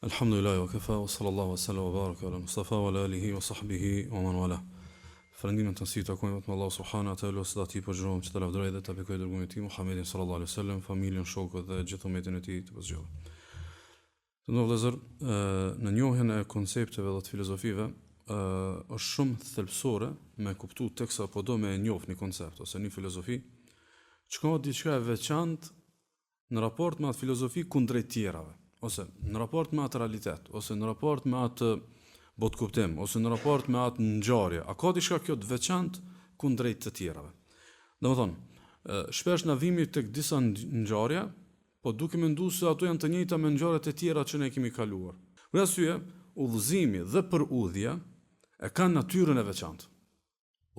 Elhamdulillahi wa kafa wa sallallahu wa sallam wa baraka ala Mustafa wa ala alihi wa sahbihi wa man wala. Falënderimet në tërësi i takojnë vetëm Allahut subhanahu wa taala, se atij i përgjërohem që ta lavdërojë dhe ta bekojë të dërguarin e tij Muhammedin sallallahu alaihi wasallam, familjen, shokët dhe gjithë umetin e tij të përzgjedhur. Të nderuar vëllezër, në njohjen e koncepteve dhe të filozofive, është shumë thelbësore me kuptu teksa po do me e njoh një koncept ose një filozofi, çka diçka e veçantë në raport me atë filozofi kundrejt tjerave, ose në raport me atë realitet, ose në raport me atë botëkuptim, ose në raport me atë ngjarje, a ka diçka kjo të veçantë kundrejt të tjerave? Domethënë, shpesh na vimi tek disa ngjarje, po duke mendu se ato janë të njëjta me ngjarjet e tjera që ne kemi kaluar. Për arsye, udhëzimi dhe përudhja e kanë natyrën e veçantë.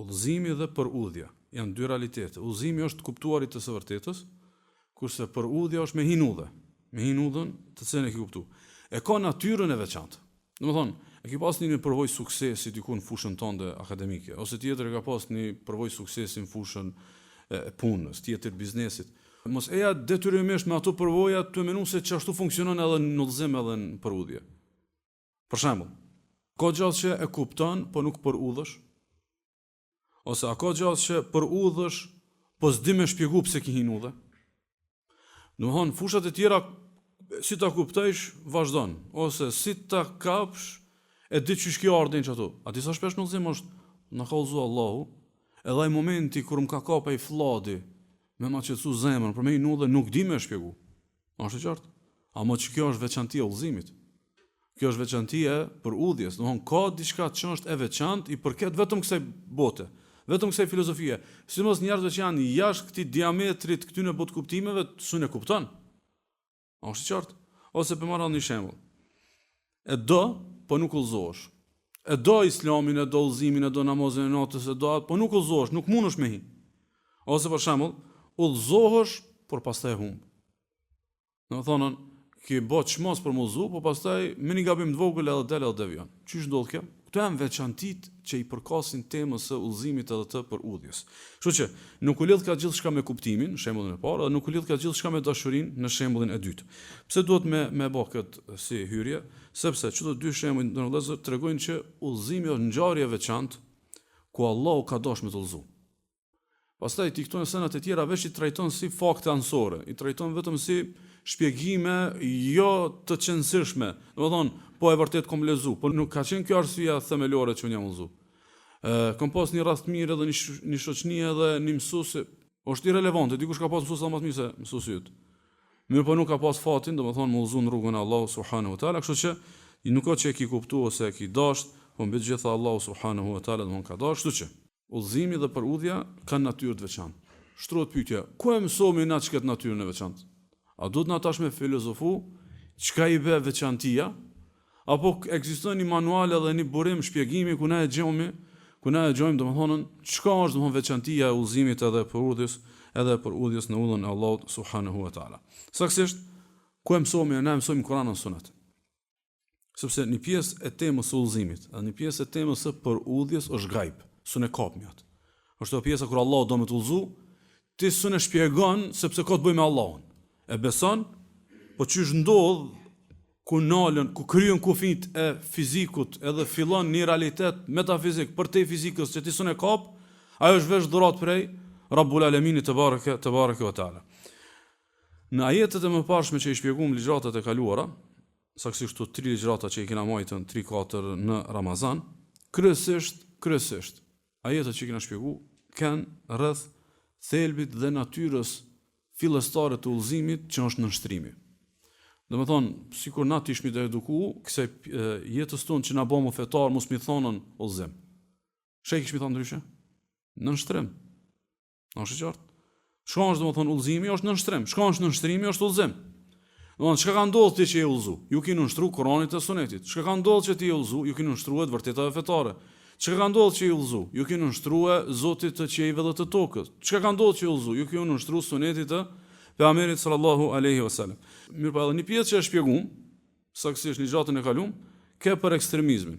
Udhëzimi dhe përudhja janë dy realitete. Udhëzimi është të kuptuarit të së vërtetës, kurse përudhja është me hi n'udhë, me hi n'udhën të cilën e ke kuptu. E ka natyrën e veçantë. Domethënë, e ke pas një një përvojë suksesi diku në fushën tënde akademike, ose tjetër e ka pas një përvojë suksesi në fushën e punës, tjetër biznesit. Mos eja detyrimisht me ato përvoja tu menu se qashtu funksionon edhe në udhëzim edhe në përudhje. Për shembull, ka gjasë që e kupton, po nuk përudhesh? Ose a ka gjasë që përudhesh, po s'di me shpjegu pse ki hi n'udhë? Domethënë, fushat e tjera, si ta kuptojsh, vazhdon. Ose si ta kapsh, e di qysh ki ardhë në qato. A di sa shpesh në udhëzim është, na ka udhëzu Allahu, edhe ai momenti kur më ka kap ai flladi, me ma qetësu zemrën, për me hi n'udhë, nuk di me shpjegu. A është e qartë? Ama që kjo është veçanti e udhëzimit. Kjo është veçanti e përudhjes. Domthon ka diçka që është e veçantë, i përket vetëm kësaj bote, vetëm kësaj filozofie. Sidomos njerëzve që janë jashtë këtij diametrit këtyre botëkuptimeve, s'un e kupton. A është e qartë? Ose po marr një shembull. E do, po nuk udhëzohesh. E do islamin, e do udhëzimin, e do namazin e natës, e do atë, po nuk udhëzohesh, nuk mundesh me hi. Ose për shembull, udhëzohesh, por pastaj e humb. Domethënë, ki bo çmos për m'u udhëzu, po pastaj me një gabim të vogël edhe del edhe devijon. Qysh ndodh kjo? Këto janë veçantitë që i përkasin temës së udhëzimit edhe të përudhjes. Kështu që, nuk u lidhka gjithçka me kuptimin, në shembullin e parë, dhe nuk u lidhka gjithçka me dashurinë në shembullin e dytë. Pse duhet me me bo këtë si hyrje? Sepse qëto dy shembuj, të nderuar vëllezër, tregojnë që udhëzimi është ngjarje e veçantë ku Allahu ka dashur me të udhëzu. Pastaj ti këto senat e tjera veç i trajton si fakte anësore, i trajton vetëm si shpjegime jo të qenësishme. Domethënë, po e vërtet kom lexu, po nuk ka qenë kjo arsyeja themelore që unë jam udhëzu. Ë, kom pas një rreth të mirë edhe një një shoqni edhe një mësues, është irrelevante, dikush ka pas mësues edhe më të mirë se mësuesi yt. Mirëpo nuk ka pas fatin, domethënë me udhëzu në rrugën e Allahut subhanahu wa taala, kështu që nuk o që e ki kuptu ose e ki dasht, po mbi të gjitha Allahu subhanahu wa taala domethënë ka dasht, kështu që Udhëzimi dhe përudhja kanë natyrë të veçantë. Shtrohet pyetja, ku e mësohemi na që këtë natyrën e veçantë? A duhet na tash me filozofu çka i be veçantia? Apo ekziston një manual edhe një burim shpjegimi ku na e gjejmë, ku na e gjejmë domethënë çka është domethënë veçantia e udhëzimit edhe përudhjes, edhe përudhjes në udhën e Allahut subhanahu wa taala. Saksisht, ku e mësohemi na e mësojmë në Kur'an e Sunet. Sepse një pjesë e temës së udhëzimit, edhe një pjesë e temës së përudhjes është gajb, s'un e kapmi atë. Është ajo pjesa kur Allahu do me të udhëzu, ti s'un e shpjegon sepse ka të bëjë me Allahun. E beson, po qysh ndodh ku nalen, ku kryen kufijtë e fizikut edhe fillon një realitet metafizik përtej fizikës që ti s'un e kap, ajo është veç dhuratë prej Rabbul Aleminit tebareke, tebareke ve teala. Në ajetet e mëparshme që i shpjeguam ligjëratat e kaluara, saktësisht këto tri ligjërata që i kena majtën 3-4 në Ramazan, kryesisht, kryesisht, ajetet që i kena shpjegu, kanë rreth thelbit dhe natyrës fillestare të udhëzimit që është nënshtrimi. Domethonë, sikur na të ishmi të eduku, kësaj jetës tonë që na bomë fetar, mos mi thonën udhëzim. Çka i kishmi thonë ndryshe? Nënshtrim. A është e qartë? Çka është domethënë udhëzimi është nënshtrim. Çka është nënshtrimi është udhëzim. Domethënë çka ka ndodhur ti që je udhëzu? Ju ki nënshtru Kuranit e Sunetit. Çka ka ndodhur që ti je udhëzu? Ju ki nënshtruar të vërtetave fetare. Çka ka ndodhur që je udhëzu? Ju ki nënshtruar Zotit të qiejve dhe të tokës. Çka ka ndodhur që je udhëzu? Ju ki nënshtruar Sunetit të Pejgamberit sallallahu alaihi wasallam. Mirëpo edhe një pjesë që e shpjegum, saktësisht në ligjëratën e kalum, ke për ekstremizmin.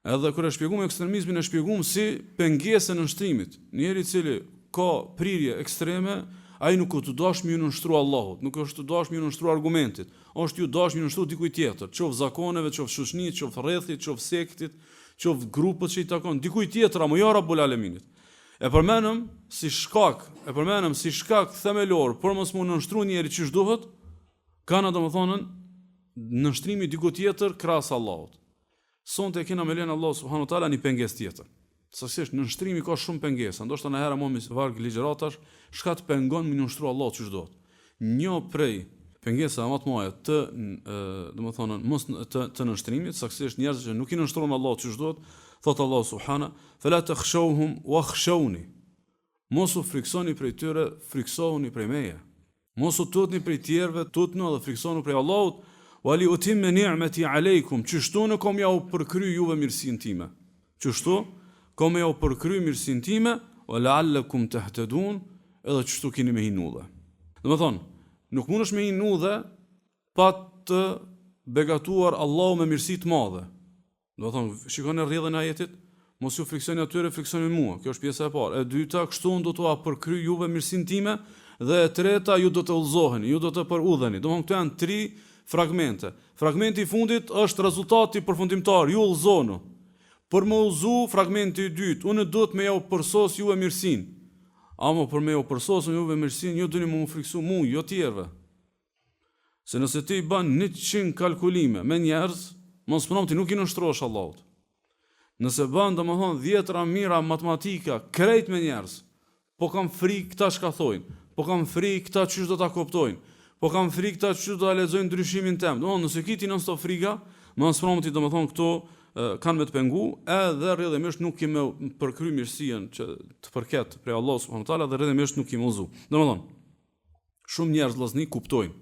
Edhe kur e shpjegum ekstremizmin e shpjegum si pengesë e nënshtrimit. Njeri i cili ka prirje ekstreme, Ai nuk është tu dashtë me ju nënshtru Allahut, nuk është tu dashtë me ju nënshtru argumentit, është tu dashtë me ju nënshtru dikujt tjetër, qoftë zakoneve, qoftë shoqnisë, qoftë rrethit, qoftë sektit, qoftë grupit që i takon, dikujt tjetër, amo jo Rabbul Aleminit. E përmenëm si shkak, e përmenëm si shkak themelor për mos m'u nënshtru njeri qysh duhet, Kana domethënë nënshtrimi dikujt tjetër krahas Allahut. Sonte e kena me lejen e Allahut subhanahu wa taala një pengesë tjetër. Saktësisht nënshtrimi ka shumë pengesa, ndoshta najherë mo një varg ligjëratash, çka të pengon me nënshtru Allahut qysh duhet. Një prej pengesave më të mëdha të domethënë mos të të nënshtrimit, saktësisht njerëzit që nuk i nënshtrohen Allahut qysh duhet, thotë Allahu subhana, fela takhshawhum wakhshawni. Mos u frikësoni prej tyre, frikësohuni prej meje. Mos u tutni prej tjerëve, tutnu dhe frikësonu prej Allahut, wa li utimme ni'meti alejkum, qështu unë kom jau përkry juve mirësinë time. Qështu kom me jau përkry mirësinë time, wa la'allakum tahtadun, edhe qështu kini me hi n'udhë. Domethënë, nuk mundesh me hi n'udhë pa të begatuar Allahu me mirësi të madhe. Domethënë, shikoni rrjedhën e ajetit, mos ju friksoni atyre, friksoni mua. Kjo është pjesa e parë. E dyta, kështu unë do t'ua përkry juve mirësinë time dhe e treta ju do të udhëzoheni, ju do të përudheni. Domethënë, këto janë tri fragmente. Fragmenti i fundit është rezultati përfundimtar, ju udhëzohnu. Për me udhëzu fragmenti i dytë, unë duhet me jau përsos juve mirësinë. Amo për me jau përsos juve mirësinë, ju duni me m'u friksu mu, jo tjerëve. Se nëse ti i bën 100 kalkulime me njerëz, më së pramti nuk i nënshtrohesh Allahut. Nëse bën domethënë dhjetëra mijëra matematika krejt me njerëz, po kam frikë këta çka thojnë, po kam frikë këta qysh do ta kuptojnë, po kam frikë këta qysh do ta lexojnë ndryshimin tem. Domethënë nëse ki ti non stop friga, më së pramti domethënë këto kanë me të pengu, edhe rrjedhimisht nuk ki me përkry mirësinë që të përket prej Allahut subhanahu teala dhe rrjedhimisht nuk ki me udhëzu. Domethënë Shumë njerëz vllazni kuptojnë.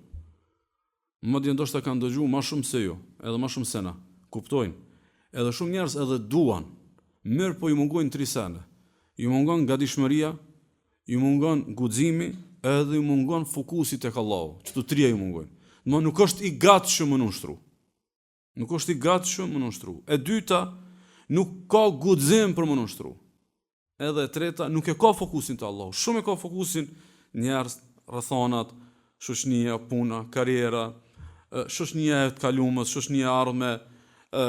Madje ndoshta kanë dëgju ma shumë se ju, edhe ma shumë se na. Kuptojnë. Edhe shumë njerëz edhe duan. Mirëpo ju mungojnë tri sene. Ju mungon gatishmëria, ju mungon guximi, edhe ju mungon fokusi tek Allahu. Qëto trija ju mungojnë. Domethënë nuk është i gatshëm me nënshtru. Nuk është i gatshëm me nënshtru. E dyta, nuk ka guxim për me nënshtru. Edhe e treta, nuk e ka fokusin te Allahu. Shumë e ka fokusin njerëz, rrethanat, shoqënia, puna, karriera, shoqënia e të kalumës, shoqënia e ardhme,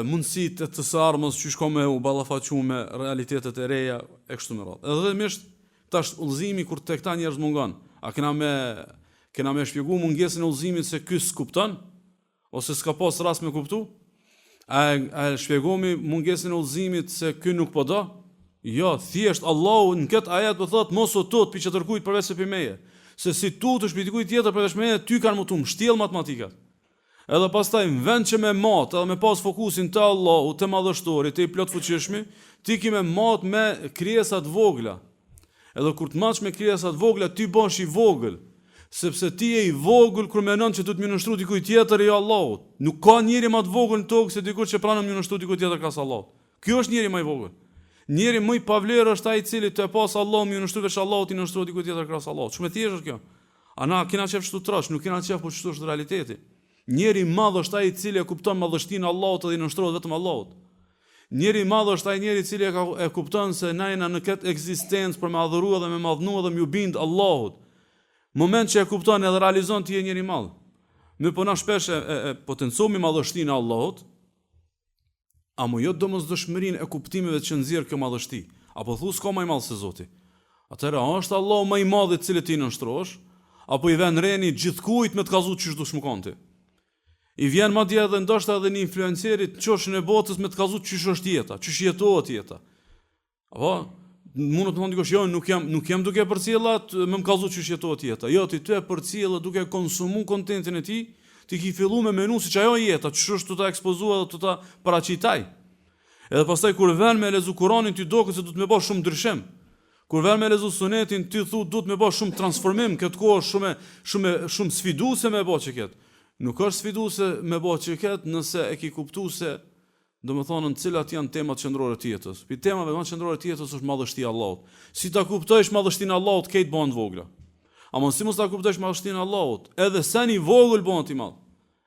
mundësitë e të së ardhmës, qysh ka me u ballafaqu me realitetet e reja e kështu me radhë. Edhe rrjedhimisht tash udhëzimi kur te këta njerëz mungon, a kena me kena me shpjegu mungesën e udhëzimit se ky s'kupton? Ose s'ka pas rast me kuptu? A e, a e shpjegomi mungesën e udhëzimit se ky nuk po do? Jo, thjesht Allahu në këtë ajet po thotë mos u tut pi qetërkujt përveç se pi meje. Se si tutesh pi dikujt tjetër përveç meje, ty kanë me t'u mshtjell matematikat. Edhe pastaj në vend që me mat edhe me pas fokusin te Allahu, te madhështori, te i plotfuqishmi, ti ki me mat me krijesa të vogla. Edhe kur të matsh me krijesa të vogla, ti bëhesh i vogël. Sepse ti je i vogël kur menon që duhet me nënshtru dikujt tjetër e jo Allahut. Nuk ka njeri më të vogël në tokë se dikush që pranon me nënshtru dikujt tjetër krahas Allahut. Ky është njeri më i vogël. Njeri më i pavlerë është ai i cili tu e pas Allahun me nënshtru veç Allahut i nënshtrohet dikujt tjetër krahas Allahut. Shumë e thjeshtë është kjo. A na kena qef kështu troç, nuk kena qef, po kështu është realiteti. Njeri i madh është ai i cili e kupton madhështinë e Allahut dhe i nënshtrohet vetëm Allahut. Njeri i madh është ai njeri i cili e ka e kupton se na jena në këtë ekzistencë për me adhuru edhe me madhnu edhe me ju bind Allahut. Moment që e kupton edhe realizon ti je njeri i madh. Mirëpo na shpesh e, e, e potencomi madhështinë e Allahut, amo jo domosdoshmërinë e kuptimeve që nxjerr kjo madhështi. Apo thu s'ka më i madh se Zoti. Atëherë a është Allahu më i madhi të cilit ti i nënshtrohesh, apo i vën reni gjithkujt me të kallzu qysh dush me kon ti? I vjen madje edhe ndoshta edhe një influencerit në qoshin e botës me të kallzu qysh është jeta, qysh jetohet jeta. Apo mundet të thonë dikush, jo, nuk jam nuk jam duke e përcjell atë, me më kallzu qysh jetohet jeta. Jo, ti tu e përcjellë duke konsumu kontentin e tij, ti ki fillu me menu si qajo jeta, qysh është tu ta ekspozu edhe tu ta paraqit ai. Edhe pastaj kur vjen me lexu Kuranin ti doket se duhet me bë shumë ndryshim. Kur vjen me lexu Sunetin ti thu duhet me bë shumë transformim, këtë kohë është shumë shumë shumë sfiduese me bë qëkët. Nuk është sfiduese me bë qëkët nëse e ki kuptu se domethënë në cilat janë temat qendrore të jetës. Pi temave më qendrore të jetës është madhështia e Allahut. Si ta kuptojsh madhështinë e Allahut, krejt bëhen të vogla. Ama si mos ta kuptojsh madhështinë e Allahut, edhe seni i vogël bëhet i madh.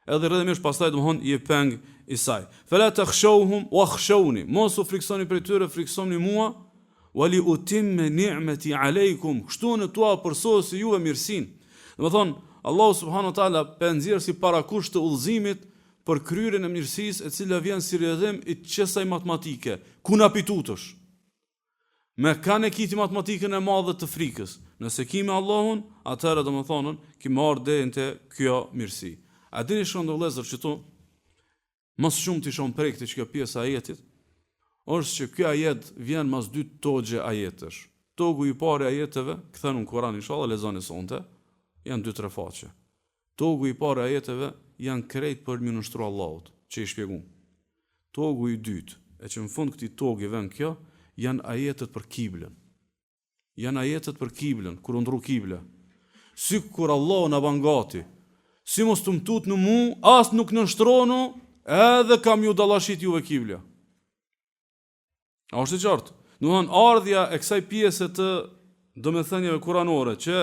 Edhe rrjedhimisht pastaj domthon je peng i saj. Fela takhshawhum wakhshawni. Mos u friksoni prej tyre, friksomni mua. Wa li utimme ni'meti alejkum, kështu unë t'ua përsosi juve mirësinë. Domethënë, Allahu subhanahu wa taala pe nxjerr si parakusht të udhëzimit për kryerjen e mirësisë e cila vjen si rrjedhim i qësaj matematike, kuna pi tutesh. Me kan e ki ti matematikën e madhe të frikës? Nëse ki me Allahun, atëherë domethënë, ki me ardhë deri te kjo mirësi. A dini shembull vëllezër qëtu? Më së shumti që më prekti që kjo pjesë e ajetit, është që ky ajet vjen mas dy togje ajetesh. Togu i parë i ajeteve, kthenu në Kur'an inshallah lexoni sonte, janë dy tre faqe. Togu i parë i ajeteve janë krejt për m'iu nënshtru Allahut, që i shpjegum. Togu i dytë, e që në fund këtij togi vjen kjo, janë ajetet për kiblën. Janë ajetet për kiblën, kur u ndrru kibla. Sikur Allahu na ban gati. Si mos të më tutni mu, as nuk nënshtronu, edhe kam ju dallashit juve kibla. A është e qartë? Domethënë, ardhja e kësaj pjese të domethënieve kuranore, që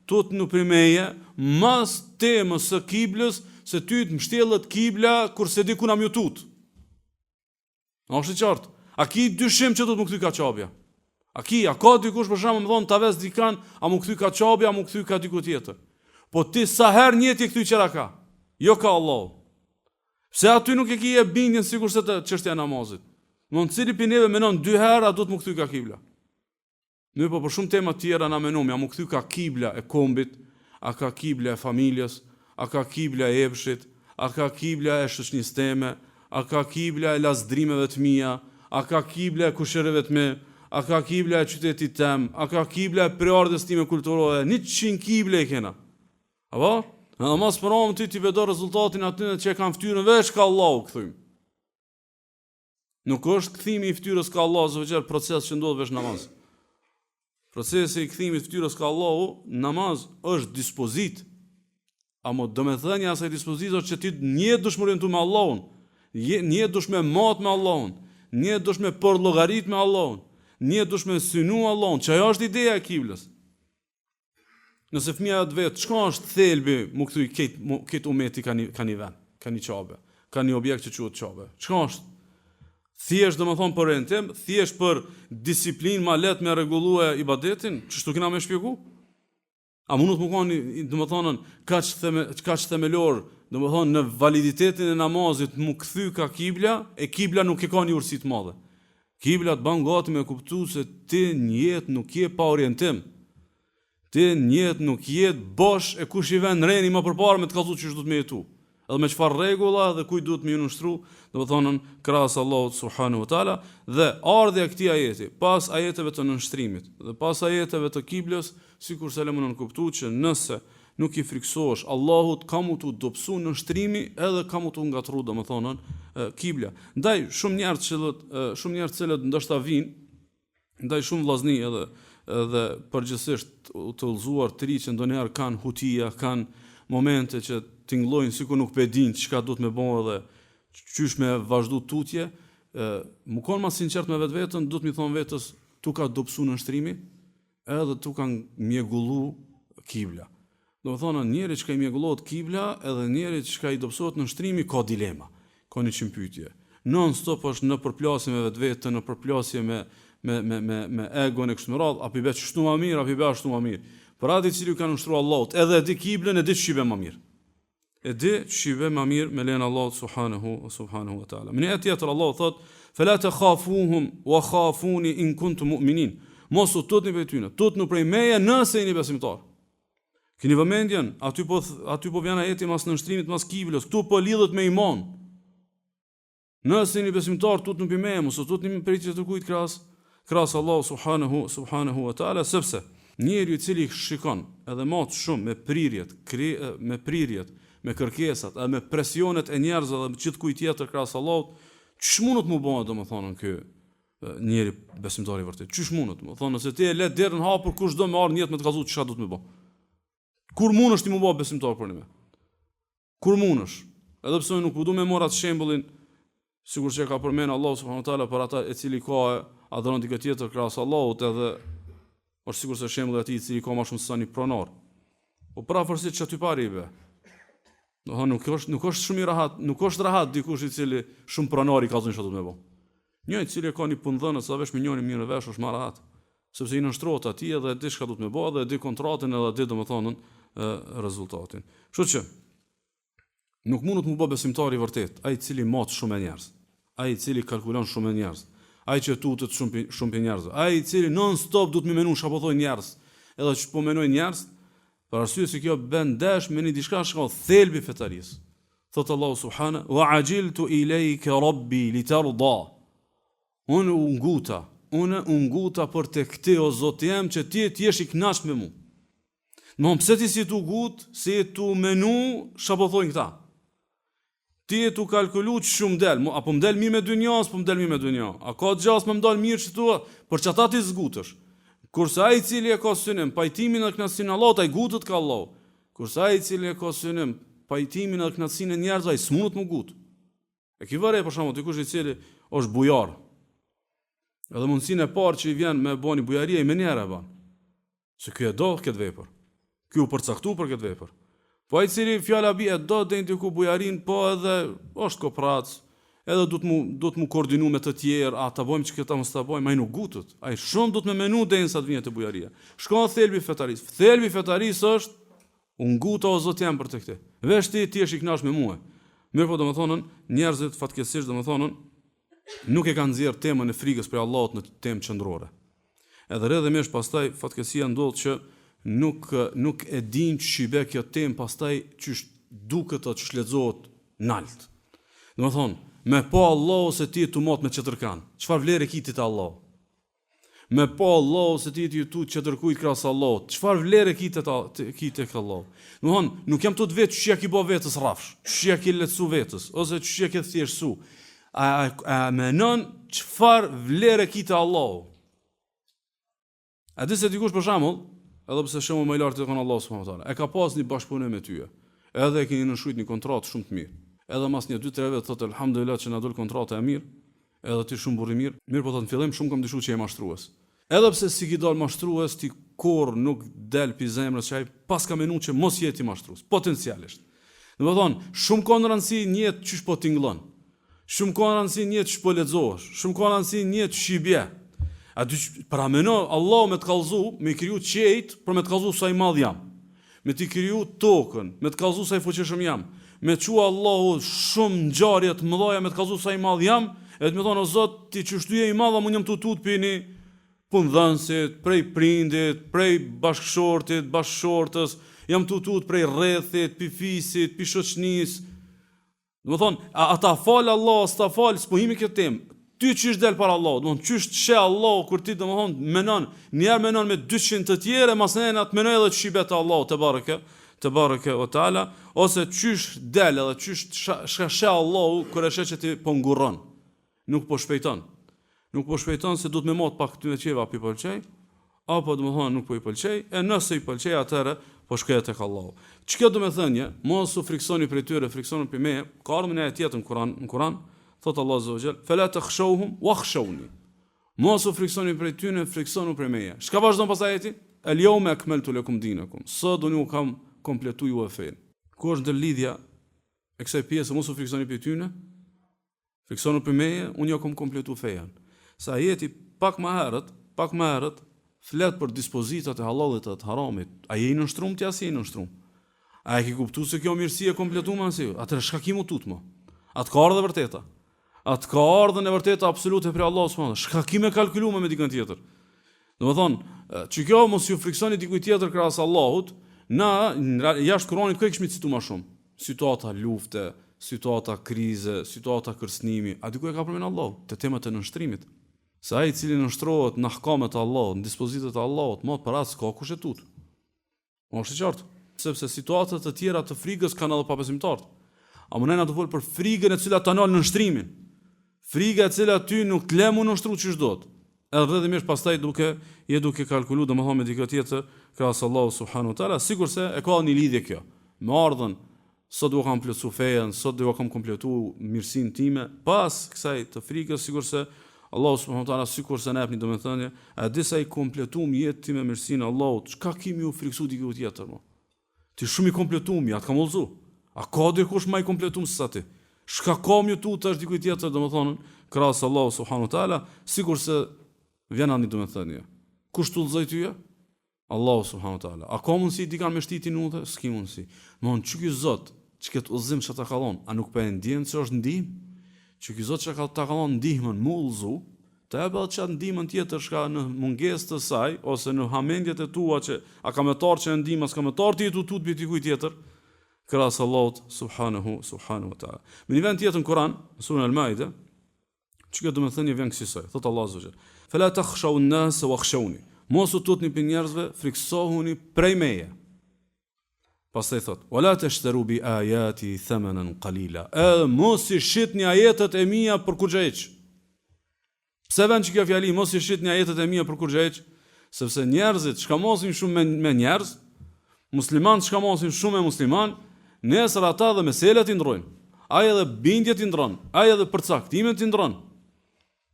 tutnu prej meje, mas temës së kiblës, se ty të mështjellet kibla, kur s'e di kuna m'ju tutë. A është e qartë? A ki dyshim që duhet m'u kthy ka Qabja? A ki, a ka dikush për shembull me thonë ta ves dikan, a m'u kthy ka Qabja, a m'u kthy ka diku tjetër? Po ti sa herë n'jetë je kthy qera ka? Jo ka Allahu. Pse aty nuk e ki e bindjen sikurse te çështja e namazit? Domethënë cili pi neve menon dy herë a duhet m'u kthy ka kibla? Mirëpo për shumë tema tjera na menojmë, a m'u kthy ka kibla e kombit, a ka kibla e familjes, a ka kibla e epshit, a ka kibla e shoqnisë teme, a ka kibla e lazdrimeve të mia, a ka kibla e kushërive të mi, a ka kibla e qytetit tem, a ka kibla e prejardhjes time kulturore, 100 kible i kena. Apo? Edhe mas përame ti t'i vedo rezultatin atyne që e kanë ftyrën veç ka Allahu kthym. Nuk është kthimi i fytyrës ka Allahu azza wa jall proces që ndodh veç namaz. Procesi i kthimit të fytyrës ka Allahu namaz është dispozitë. Amo domethënia e asaj dispozite është që ti n'jetë dush m'u orientu me Allahun, n'jetë dush me mat me Allahun, n'jetë dush me përllogarit me Allahun, n'jetë dush me synu Allahun, që ajo është ideja e kiblës. Nëse fëmija të vet, çka është thelbi m'u kthy krejt krejt umeti ka një ka një vend, ka një Qabe, ka një objekt që quhet Qabe. Çka është? Thjesht domethënë për orientim, thjesht për disiplinë ma lehtë me rregullue ibadetin, qështu kena me shpjegu? A mundet me kanë, domethënë, kaq theme, kaq themelor, domethënë në validitetin e namazit m'u kthy ka kibla, e kibla nuk e ka një urtësi të madhe. Kibla të ban gati me kuptu se ti në jetë nuk je pa orientim. Ti në jetë nuk je bosh e kush i ven reni më përpara me të kallzu qysh duhet me jetu. Edhe me çfarë rregulla dhe kujt duhet me ju nënshtru, domethënë krahas Allahut subhanahu wa taala dhe ardhja e këtij ajeti pas ajeteve të nënshtrimit dhe pas ajeteve të kiblës, sikurse le me nënkuptu që nëse nuk i frikësohesh Allahut ka mu t'u dobësu nënshtrimi edhe ka mu t'u ngatrru domethënë kibla. Ndaj shumë njerëz që shumë njerëz të cilët ndoshta vijnë Ndaj shumë vllazni edhe edhe përgjithësisht të udhëzuar të ri që ndonjëherë kanë hutia, kanë momente që tingëllojnë sikur nuk pe dinë çka duhet me bo edhe qysh me vazhdu tutje, e, mu konë ma sinqert me vetveten, duhet mi thonë vetes, t'u ka dobësu nënshtrimi, edhe t'u ka mjegullu kibla. Domethonë, njeri çka i mjegullohet kibla edhe njeri çka i dobësohet nënshtrimi ka dilema, ka njëqind pyetje. Non stop është në përplasje me vetveten, në përplasje me me me me me egon e kështu me radhë, a pi be qështu ma mirë, a pi be ashtu ma mirë. Për atë i cili ju ka nënshtru Allahut, edhe e di kiblën, e di qysh i be ma mirë. E di qysh i be ma mirë me lejen Allahut subhanahu subhanahu wa taala. Në një ajet tjetër Allahu thot: "Fela takhafuhum wa khafuni in kuntum mu'minin." Mos u tutni prej tyne, tutnu prej meje nëse jeni besimtar. Keni vëmendjen, aty po aty po vjen ajeti mas nënshtrimit mas kiblës, këtu po lidhet me iman. Nëse jeni besimtar, tutnu prej meje, mos u tutni prej tjetërkujt krahas krahas Allahu subhanahu subhanahu wa taala, sepse njeriu i cili shikon edhe mat shumë me prirjet, kri, me prirjet, me kërkesat, edhe me presionet e njerëzve dhe gjithkujt tjetër krahas Allahut, qysh mundet mu bë domethënë ky njeri besimtar i vërtetë? Qysh mundet? Domethonë, nëse ti e le derën hapur, kush do me ardhë n'jetë me të kallzu çka duhet me bë? Kur mundesh ti mu bë besimtar për një? Kur mundesh? Edhe pse unë nuk po du me marr atë shembullin sikur që e ka përmend Allahu subhanahu wa taala për ata e cili ka e adhuron dikë tjetër krahas Allahut edhe është sikur se shembulli i atij i cili ka më shumë se sa një pronar. Po përafërsisht qaty pari i be. Do thonë nuk është nuk është shumë i rahat, nuk është rahat dikush i cili shumë pronari i kallzon çka duhet me bë. Një i cili ka një punëdhënës sa vesh me njërin mirë vesh është më rahat. Sepse i nënshtrohet atij edhe e di çka duhet me bo edhe e di kontratën edhe e di domethënën rezultatin. Kështu që nuk mundet mu bë besimtar i vërtet, ai i cili mat shumë me njerëz, ai i cili kalkulon shumë me njerëz, ai që tutet shumë shumë prej njerëzve, ai i cili non stop duhet me menu çka po thonë njerëz, edhe ç'po menojnë njerëz, për arsye se kjo bën ndesh me një diçka që ka thelbi i fetarisë. Thot Allahu subhanahu wa ajiltu ilayka rabbi litarda. Unë u nguta, unë u nguta për tek ti o Zoti jem që ti të jesh i kënaqtë me mu. Domthon pse ti s'je tu gut, se je tu menu çka po thonë këta. Ti je tu kalkulu qysh më del, a po më del mirë me dynja, s'po më del mirë me dynja. A ka gjasë me më dal mirë qëtu, për qata ti s'gutesh. Kurse ai i cili e ka synim pajtimin dhe kënaqësinë e Allahut, ai gutet ka Allahu. Kurse ai i cili e ka synim pajtimin dhe kënaqësinë e njerëzve, ai s'mundet mu gut. E ki vëre për shembull dikush i cili është bujar. Edhe mundësinë e parë që i vjen me bo një bujari ai menjëherë e bën. Se ky e do këtë vepër. Ky u përcaktu për këtë vepër. Po ai i cili fjala bie e do deri diku bujarinë, po edhe është koprrac, edhe duhet mu duhet mu koordinu me të tjerë, a ta bëjmë që këtë a mos ta bëjmë, ai nuk gutet. Ai shumë duhet me menu deri sa të vjen te bujaria. Shka thelbi i fetarisë. Thelbi i fetarisë është U nguta o Zot jem për tek ti. Veç ti të jesh i kënaqur me mua. Mirëpo domethënën njerëzit fatkeqësisht domethënën nuk e kanë nxjerr temën e frigës prej Allahut në temë qendrore. Edhe rrjedhimisht pastaj fatkeqësia ndodh që nuk nuk e dinë qysh i bie kjo temë pastaj qysh duket o qysh lexohet nalt. Domethënë, me pa Allahu se ti je tu mat me tjetërkan. Çfarë vlere ki ti te Allahu? Me pa Allahu se ti je tu tut tjetërkujt krahas Allahut. Çfarë vlere ki te ki tek Allahu? Domthon, nuk jam tu të vet qysh ja ki bo vetes rrafsh, qysh ja ki lehtësu vetes ose qysh ja ke thjeshtësu. A a, a menon çfarë vlere ki te Allahu? A di se dikush për shembull, edhe pse shembull më i lartë e ka Allahu subhanahu wa taala, e ka pas një bashkëpunim me ty. Edhe e keni nënshkrujt një kontratë shumë të mirë. Edhe mas një 2-3 vjet thotë elhamdulillah që na dol kontrata e mirë, Edhe ti shumë burrë i mirë. Mirëpo thotë në fillim shumë kam dyshu që je mashtrues. Edhe pse s'i ki dalë mashtrues ti kurrë nuk del pi zemrës që ai paska menu që mos je ti mashtrues. Potencialisht. Domethonë, shumë ka në rëndësi n'jetë qysh po tingëllon. Shumë ka në rëndësi n'jetë qysh po lexohesh. Shumë ka në rëndësi n'jetë qysh i bje. A dy paramendo Allahu me të kallzu, me i kriju qiejt për me të kallzu sa i madh jam. Me t'i kriju tokën, me të kallzu sa i fuqishëm jam, me çu Allahu shumë ngjarje të mëdhaja me të kallzu sa i madh jam, edhe të me thonë o Zot, ti qështu je i madh, ama unë jam tu tut prej një punëdhënësit, prej prindit, prej bashkëshortit, bashkëshortës, jam tu tut prej rrethit, pi fisit, pi shoqnisë, Domethonë, a, a ta fal Allahu, a s'ta fal, s'po himi këtë temë. Ty qysh del para Allahut, domethonë, qysh të sheh Allahu, kur ti, domethonë, menon, njëherë menon me 200 të tjerë, e masnej të menoj edhe qysh i bie te Allahu, tebareke, tebareke ve teala, ose qysh del edhe qysh të sheh Allahu, kur e sheh që ti po ngurron. Nuk po shpejton. Nuk po shpejton se duhet me mat pak këtyne tjerëve a po i pëlqej, apo domethonë nuk po i pëlqej, e nëse i pëlqej atëherë po shkoj tek Allahu. Çka do me thënë, mos u friksoni prej tyre, friksoni prej meje. Ka ardhur një ajet tjetër në Kur'an, në Kur'an thot Allahu azza wa jall, "Fela takhshawhum wakhshawni." Mos u friksoni prej tyre, friksonu prej meje. Çka vazhdon pastaj ajeti? El yawma akmaltu lakum dinakum. Sot unë ju kam kompletu juve fenë. Ku është ndërlidhja e kësaj pjese mos u friksoni prej tyre? Friksonu prej meje, unë ja kom kompletu fejën. Se ajeti pak më herët, pak më herët, flet për dispozitat e hallallit dhe të haramit. A je i nënshtrum ti a s'je i nënshtrum? A e ki kuptu se kjo mirësi e kompletume a si? Atëherë çka ki mu tut më? A të ka ardhë e vërteta? A të ka ardhë e vërteta absolute prej Allahut subhanahu Çka ki me kalkulu me dikën tjetër? Domethonë, që kjo mos ju friksoni dikujt tjetër krahas Allahut, na jashtë Kuranit ku e kishmi citu ma shumë? Situata lufte, situata krize, situata kërcënimi, a di ku e ka përmend Allahu? Te temat e nënshtrimit. Se ai i cili nënshtrohet në ahkamet e Allahut, në dispozitat e Allahut, më për atë s'ka kush e tut. A është e qartë? Sepse situata të tjera të frigës kanë edhe pabesimtarët. Ama ne jena tu folë për frigën e cila ta nal nënshtrimin. Friga e cila ty nuk të le mu nënshtru qysh duhet. Edhe rrjedhimisht pastaj duke je duke kalkulu domethënë me dikë tjetër krahas Allahut subhanahu wa taala, sikurse e ka një lidhje kjo. Me ardhën Sot ua kam plotësu fejën, sot ua kam kompletu mirësinë time, pas kësaj të frikës, sikurse Allahu subhanahu wa taala sikurse na jep një domethënie, a e di sa i kompletum je ti me mirësinë e Allahut, çka ki me ju frikësu dikujt tjetër mo? Ti shumë i kompletum je, a të kam udhëzu? A ka dikush ma i kompletum se sa ti? Çka ka me ju tut tash dikujt tjetër, domethënë, krahas Allahu subhanahu wa taala, sikurse vjen një domethënie. Kush të udhëzoi tyje? Allahu subhanahu wa taala. A ka mundësi dikan me shti ty n'udhë? S'ki mundësi. Domthon qiky Zot, që këtë udhëzim që ta ka dhon, a nuk po e ndjen se është ndihmë? Qiky Zot që ta ka dhon ndihmën mu udhëzu, të jep edhe qat ndihmën tjetër çka në mungesë të saj ose në hamendjet e tua që a ka me t'ardh qajo ndihmë, a s'ka me t'ardh ti je tu tut pi dikujt tjetër, krahas Allahut subhanahu subhanahu wa taala. Në një vend tjetër në Kur'an, në surën Al-Maide, Që kjo domethënie vjen kësisoj, thotë Allahu azza wa jall. Fela takhshaw an-nas wakhshawni. Mos u tutni prej njerëzve, frikësohuni prej meje. Pastaj thotë, wala tashtaru bi ayati thamanan qalila. Edhe mos i shitni ajetet e mia për kurrgjë hiç. Pse vjen që kjo fjali mos i shitni ajetet e mia për kurrgjë hiç? Sepse njerëzit çka masin shumë me, me njerëz, muslimanët çka masin shumë me musliman, nesër ata edhe meselet i ndrojnë. Ai edhe bindjet i ndron, ai edhe përcaktimet i ndron.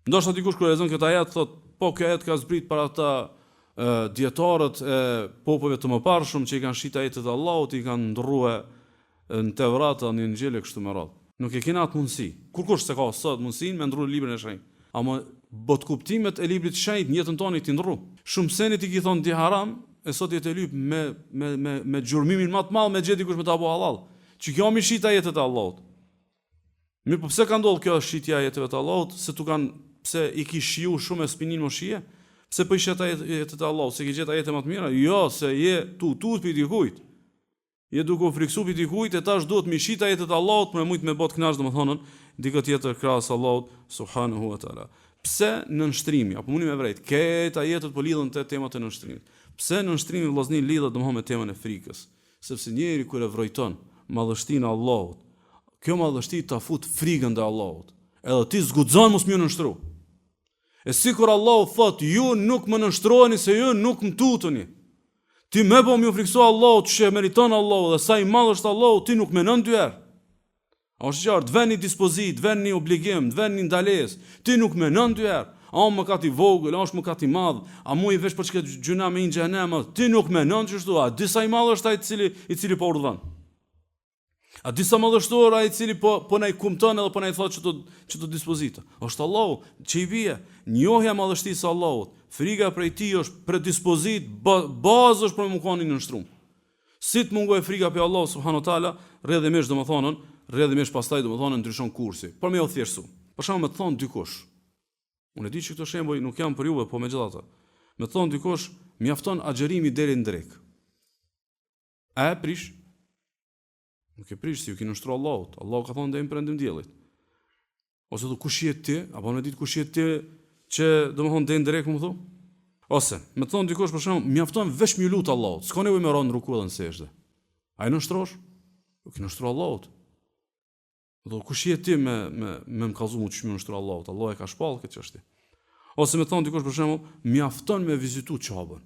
Ndoshta dikush kur e lexon këtë ajet thot, po ky ajet ka zbrit për ata e, dietarët e popujve të mëparshëm që i kanë shit ajetet e Allahut, i kanë ndrrue në Tevrat dhe në Inxhil e kështu me radhë. Nuk e kena atë mundësi. Kurkush s'e ka sot mundësinë me ndrru librin e shenjtë. Ama botëkuptimet e librit të shenjtë në jetën tonë i ti ndrru. Shumë sene ti ki thonë ti haram, e sot je tu lyp me me me me gjurmimin më të madh me gjet dikush me ta bo hallall. Që kjo mi shit ajetet e Allahut. Mirë, po pse ka ndodhur kjo shitja e ajeteve të Allahut, se tu kanë pse i ki shiju shumë e s'pi nin mo shije? Pse po i shet ajetet e Allahut, se ki gjet ajete më të mira? Jo, se je tu tut pi dikujt. Je duke u frikësu pi dikujt e tash duhet mi shit ajetet e Allahut për me mujt me bo të knaq domethënë dikë tjetër krahas Allahut subhanahu wa taala. Pse nënshtrimi, apo muni me vrejt, këto ajetet po lidhen te temat e nënshtrimit. Pse nënshtrimi vëllazni lidhet domethënë me temën e frikës? Sepse njeri kur e vrojton madhështinë e Allahut, kjo madhështi ta fut frikën ndaj Allahut. Edhe ti s'guxon mos m'ju nënshtru. E sikur Allahu thot, ju nuk më nënshtroheni se ju nuk më tuteni. Ti me bo m'ju frikësu Allahut që e meriton Allahu dhe sa i madh është Allahu, ti nuk menon dy herë. A është qartë, të ven një dispozitë, të ven një obligim, të ven një ndalesë, ti nuk menon dy herë. A është mëkat i vogël, a është mëkat i madh, a muj veç për qëkëtë gjynah me hi n'xhehenem, ti nuk menon qështu, a di sa i madh është ai i cili, i cili po urdhëron. A di sa madhështor ai i cili po po na i kumton edhe po na i thotë qëto qëto dispozita. Është Allahu që i bie njohja e madhështisë së Allahut, frika prej tij është predispozitë, bazë është për me kon i nënshtrum. Si të mungojë frika prej Allahut subhanahu teala, rrjedhimisht domethënë, rrjedhimisht pastaj domethënë ndryshon kursi. Për me u thjeshtësu. Për shembull me të thonë dikush, unë e di që këto shembuj nuk janë për juve, po megjithatë. Me të thonë dikush, mjafton agjërimi deri në drekë. A e prish? Nuk e prish, se ju ki nënshtru Allahut. Allahu ka thonë deri në perëndim diellit. Ose thu, kush je ti? Apo me ditë kush je ti që, domethonë, deri në drekë, më thu? Ose, me të thonë dikush për shembull, mjafton veç m'ju lut Allahut. S'ka nevojë me ra në ruku edhe në sexhde. A i nënshtrosh? Ju ki nënshtru Allahut. Do kush je ti me me me më kallzu mu qysh m'ju nënshtru Allahut? Allahu e ka shpall këtë çështje. Ose me thonë dikush për shembull, mjafton me vizitu Qabën.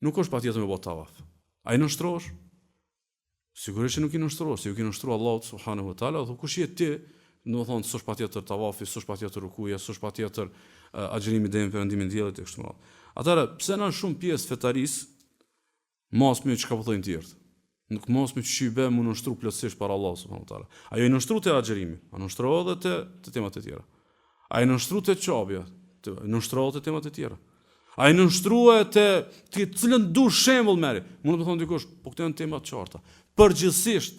Nuk është patjetër me bo tavaf. A i nënshtrohesh? Sigurisht që nuk i nënshtrohesh, se ju ki nënshtru Allahut subhanahu wa taala, dhe kush je ti, domethonë s'është patjetër tavafi, s'është patjetër rukuja, s'është patjetër uh, agjërimi deri në perëndimin e diellit e kështu me radhë. Atëherë, pse na shumë pjesë fetarisë masmi çka po thonë tjerët? Nuk masmi qysh i be m'u nënshtru plotësisht para Allahut subhanahu wa taala. A je nënshtru te agjërimi, a nënshtro edhe te te temat e tjera. A je nënshtru te Qabja, te nënshtro te temat e tjera. A je nënshtru te te cilën do shembull merri. Mund të thonë dikush, po këto janë tema të qarta. Përgjithsisht,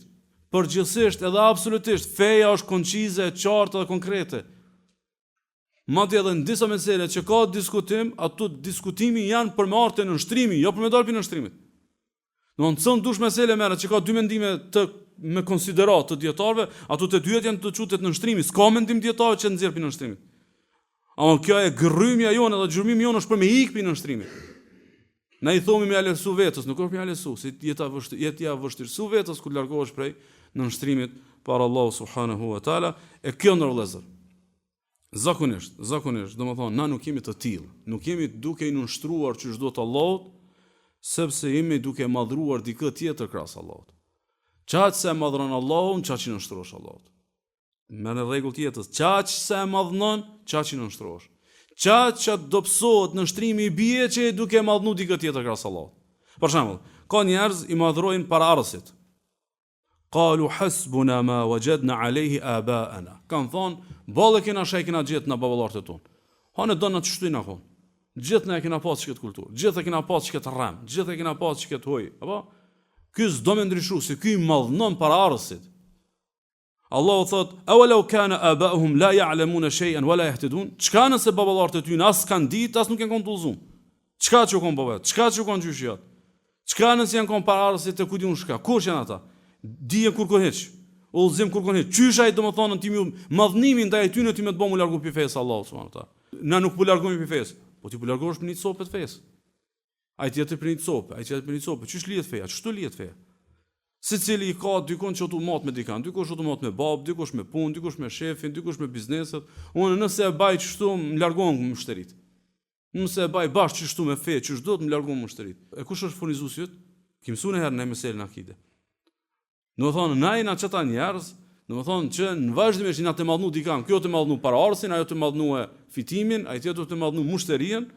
përgjithsisht edhe absolutisht feja është koncize, e qartë dhe konkrete. Madje edhe në disa mesele që ka diskutim, ato diskutimi janë për me ardhë te nënshtrimi, jo për me dalë prej nënshtrimit. Në në cilën dush mesele merre që ka dy mendime të me konsideratë të dijetarëve, ato të dyjet janë të çu te nënshtrimi, s'ka mendim dijetarëve që nxjerr prej nënshtrimit. Ama kjo e gërrymja jonë edhe gjurmimi jonë është për me ikë prej nënshtrimit. Na i thomi me ia lehtësu vetës, nuk është me ia lehtësu, se jeta vështirë, jeta ia vështirësu vetës kur largohesh prej nënshtrimit para Allahu subhanahu wa taala, e kjo ndër vëllezër. Zakonisht, zakonisht, domethonë, na nuk jemi të tillë, nuk jemi duke i nënshtruar qysh duhet Allahut, sepse jemi duke madhruar dikë tjetër krahas Allahut. Qaq sa e madhron Allahun, qaq i nënshtrohesh Allahut. Merre rregull të jetës, qaq sa e madhnon, qaq i nënshtrohesh. Qaq sa dobësohet nënshtrimi i bie që je duke madhnu dikë tjetër krahas Allahut. Për shembull, ka njerëz i madhrojnë paraardhësit. Qalu hasbuna ma wajadna alayhi abaana. Kan thon, boll e kena çka e kena gjetë na baballarët e tonë. Hane do na qështu jena kon. Gjithë ne e kena pas qëkëtë kulturë, gjithë e kena pas qëkëtë rremë, gjithë e kena pas qëkëtë hoj, apo? Ky s'do me ndryshu, se ky i madhnon paraardhësit. Allahu thot, "Awalau kana aba'uhum la ya'lamuna shay'an wala yahtadun?" Çka nëse baballarët e tyne as kanë ditë, as nuk janë kon t'udhëzum. Çka që u kon baba? Çka që u kon gjyshi jot? Çka nëse janë kon paraardhësit e ku di unë çka? Kush janë ata? Dije kurkun hiç. Udhëzim kurkun hiç. Qysh ai domethënë ti më madhnimi ndaj tyne ty me të bo mu largu pi fesë Allahu subhanahu wa taala. Na nuk po largohemi pi fesë. Po ti po largohesh për një copë të fesë. Ai tjetër për një copë, ai tjetër për një copë. Qysh lihet feja? Qështu lihet feja? Secili i ka dikun që tu mat me dikan, dikush tu mat me babë, dikush me punë, dikush me shefin, dikush me bizneset. Unë nëse e baj qështu, më largohen myshterit. Nëse e baj bash qështu me fe, qysh duhet më largohen myshterit. E kush është furnizuesi yt? Kim mësu një herë në meselën akide. Domethonë, na jena qëta njerëz, domethonë që në vazhdimisht jena tu madhnu dikan, kjo tu madhnu paraardhësin, ajo tu madhnu fitimin, ai tjetër tu madhnu mushterien,